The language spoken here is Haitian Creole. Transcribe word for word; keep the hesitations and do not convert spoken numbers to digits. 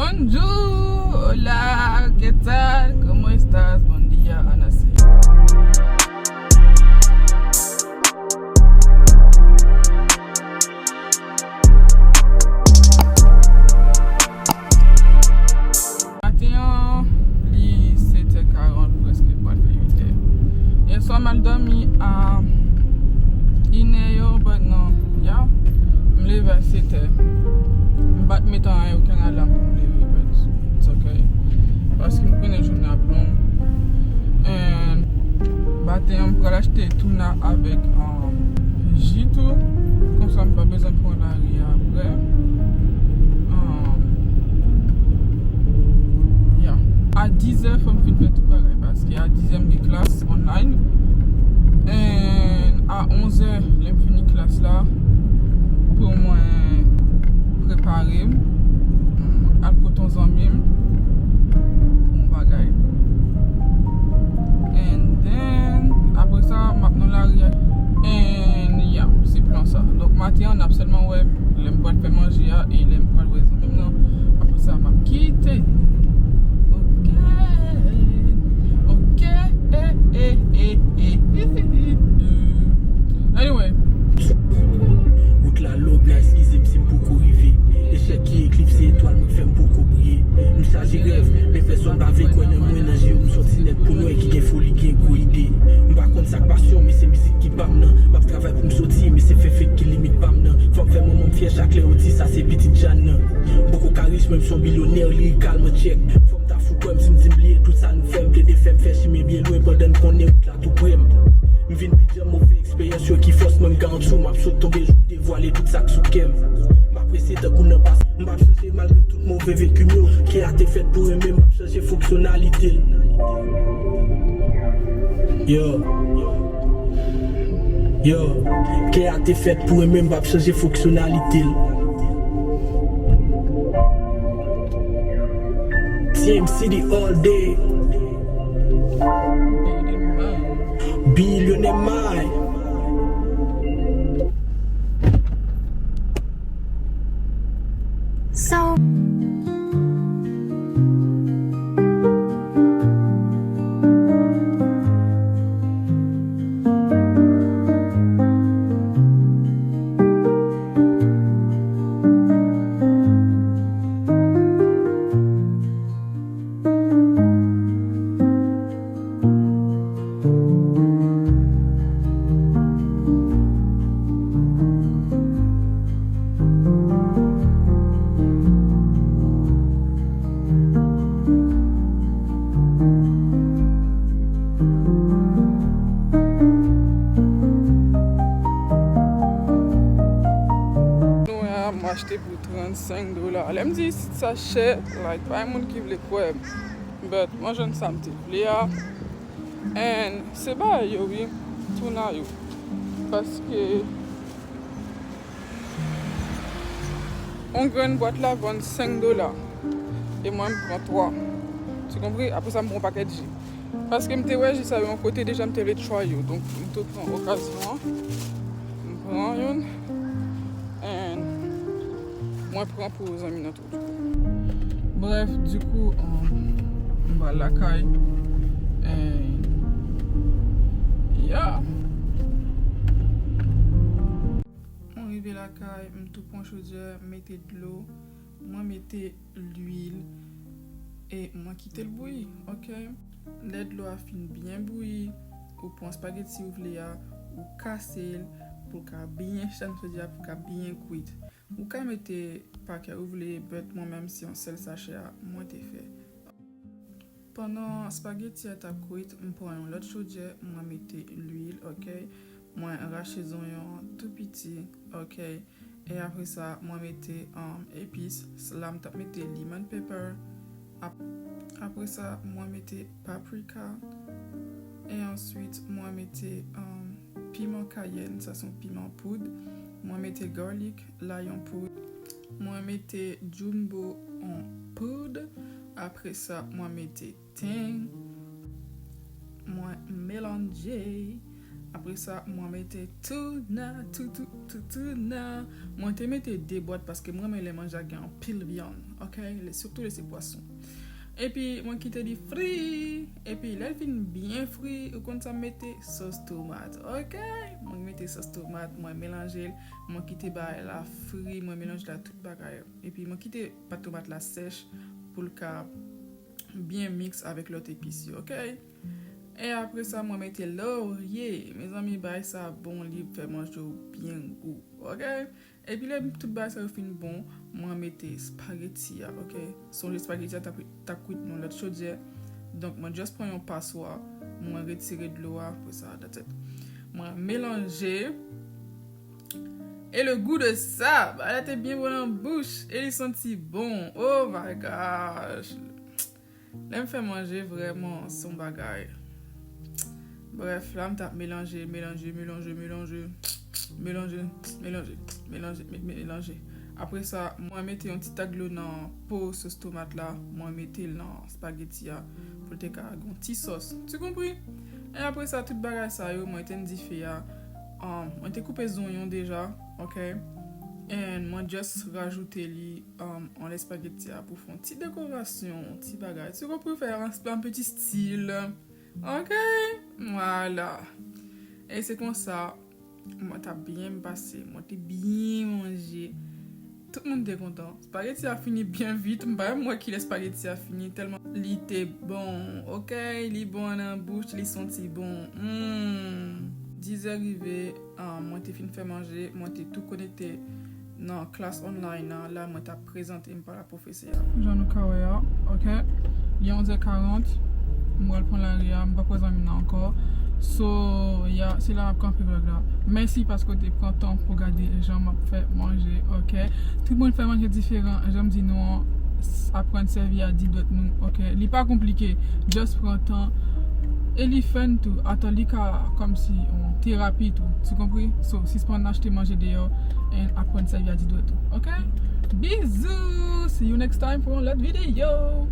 Bonjour, hola, ¿qué tal? ¿Cómo estás? Buen día, Anasi. Maten an, li sèt è karant, prèske pral fè uit è. Yèswa m al dòmi a inè yo, but non, yeah. M leve a sèt è. M pa t met anyen, okenn alam pou m leve, but it's okay. Paske m konnen jounen ap long. And maten an, m pral achte tuna avèk, um, ji tou. Konsa m pa bezwen pran lari a apre. Um, yeah. A diz è, fò m fin fè tout bagay, paske a diz è m gen klas online. And a onz è, lè m fini klas la, pou mwen prepare m, al kote yon zanmi m, yon bagay. And then, apre sa, m ap nan lari a. And, yeah, se plan sa. Donk, maten an, n ap sèlman wè lè m pral fè manje a e lè m pral wè zanmi m nan. Apre sa, m ap kite. Ok. Ok. Eh, eh, eh, eh. Anyway. Wout la long, la eskize m si m poko rive. Echèk ki eklipse etwal mwen k fè m poko briye. M chaje rèv, men pèsonn pa vle kwè nan mwen. Nan je yo m sòti nèt pou nwè ki gen foli, gen gwo ide. M pa konn sa k pasyon, men se mizik ki pa m nan. M ap travay pou m soti, men se fè fake ki limit pa m nan. Fò m fè manman m fyè chak lè yo di sa se pitit Jàn nan. M poko ka rich, men m se yon bilyonè lirikalman tchèk. Fò m ta fou kwè m si m di m bliye tout sa nou fè. M plede fè m fè chimen byen lwen pandan m konnen wout la tou pre m. M vin pi djanm move eksperyans yo ki fòs mwen, m garanti w m ap sot tonbe jou devwale tout sa k sou kè m. M apresye tankou nan pase, m p ap chanje malgre tout move veki m yo. Kè a te fèt pou renmen, m p ap chanje fonksyonalite l. Yo. Yo. Kè a te fèt pou renmen, m p ap chanje fonksyonalite l. T M C D all day. Billionaire mind. So. Nou wè a, m achte pou trannsenk dola. Lè m di isit sa chè, like, pa gen moun ki vle kwè m. But mwen jwenn sa m te vle a. And se bagay yo wi, tuna yo. Paske yon grenn bwat la vann senk dola. E mwen m pran twa. Tu compris? Apre sa m pran yon pakèt ji. Paske m te wè ji sa yo yon kote deja, m te vle try yo. Donk m tou pran okazyon an. M pran youn. And mwen pran pou zanmi nan tou. Bref, du coup, um, m pral lakay. And, yeah. Mwen rive lakay, m tou pran chodyè, m mete dlo, mwen mete lwil, e mwen kite l bouyi, ok? Lè dlo a fin byen bouyi, ou pran espageti ou vle a, ou kase l pou l ka byen chan, chodyè a pou l ka byen kwit. Ou ka mete pakèt ou vle, but mwen menm se yon sèl sachè a mwen te fè. Pandan espageti a t ap kwit, m pran yon lòt chodyè, mwen mete lwil, ok? Mwen rache zonyon an tou piti, ok? E apre sa, mwen mete, um, epis. La, m t ap mete lemon pepper. Ap-, apre sa, mwen mete paprika. E answit, mwen mete, um, piman kayèn. Sa se yon piman poud. Mwen mete garlic, layon poud. Mwen mete jumbo an poud. Apre sa, mwen mete ten. Mwen melanje. Apre sa, mwen mete touna, tou, tou, tou, touna. Mwen te mete de bwat paske mwen renmen lè manje a gen anpil vyann, ok? Lè, sitou lè se pwason. Epi, mwen kite li fri. Epi, lè l fin byen fri, ou konn sa m mete? Sòs tomat, ok? Mwen mete sòs tomat, mwen melanje l. Mwen kite bagay la fri, mwen melanje la tout bagay. Epi, mwen kite pat tomat la sèch pou l ka byen miks avèk lòt epis yo, ok? E apre sa, mwen mete lorye. Mezanmi, bagay sa bon, li fè manje w byen gou, ok? Epi lè tout bagay sa yo fin bon, mwen mete espageti a, ok? Sonje espageti a t ap, t ap kwit nan lòt chodyè. Donk, mwen just pran yon paswa, mwen retire dlo a, apre sa, that's it. Mwen melanje. Et le goût de ça, bagay la te byen bon nan bouch, e li santi bon. Oh my gosh. Lè m fè manje, vrèman, se yon bagay. Brèf, la m t ap melanje, melanje, melanje, melanje, melanje, melanje, melanje, me- melanje. Apre sa, mwen mete yon ti tak dlo nan po sòs tomat la, mwen mete l nan espageti a pou l te ka gen yon ti sòs. Tu compris? E apre sa, tout bagay sa yo, mwen etenn dife a. Um, mwen te koupe zonyon deja, ok? And mwen just rajoute li um, an espageti a pou fè yon ti dekorasyon, yon ti bagay. Tu compris? Fè yon, yon ti stil. Ok? Vwala. E se konsa, mwen t ap byen pase. Mwen te byen manje. Tout moun te kontan. Espageti a fini byen vit. M pa menm wè kilè espageti a fini. Tèlman li te bon. Ok? Li bon nan bouch. Li santi bon. Mm. Dizè rive. Ah, mwen te fin fè manje, mwen te tou konekte nan klas online nan, la mwen t ap prezante m pa la pwofesè a. Jan nou ka wè a, ok? Li onzè karant, m pral pran lari a, m pa kwè zanmi m nan ankò. So, ya, se la m ap kanpe vlog la. Mèsi paske w te pran tan pou gade jan m ap fè manje, ok? Tout moun fè manje diferan, jan m di nou an, s- aprann sèvi a di dwèt nou, ok? Li pa konplike, just pran tan. E li fun tou. Atò, li ka kòmsi yon terapi tou. Tu compris? So, sispann achte manje deyò and aprann sèvi a di dwèt ou. Ok? Bizou! See you next time for another video.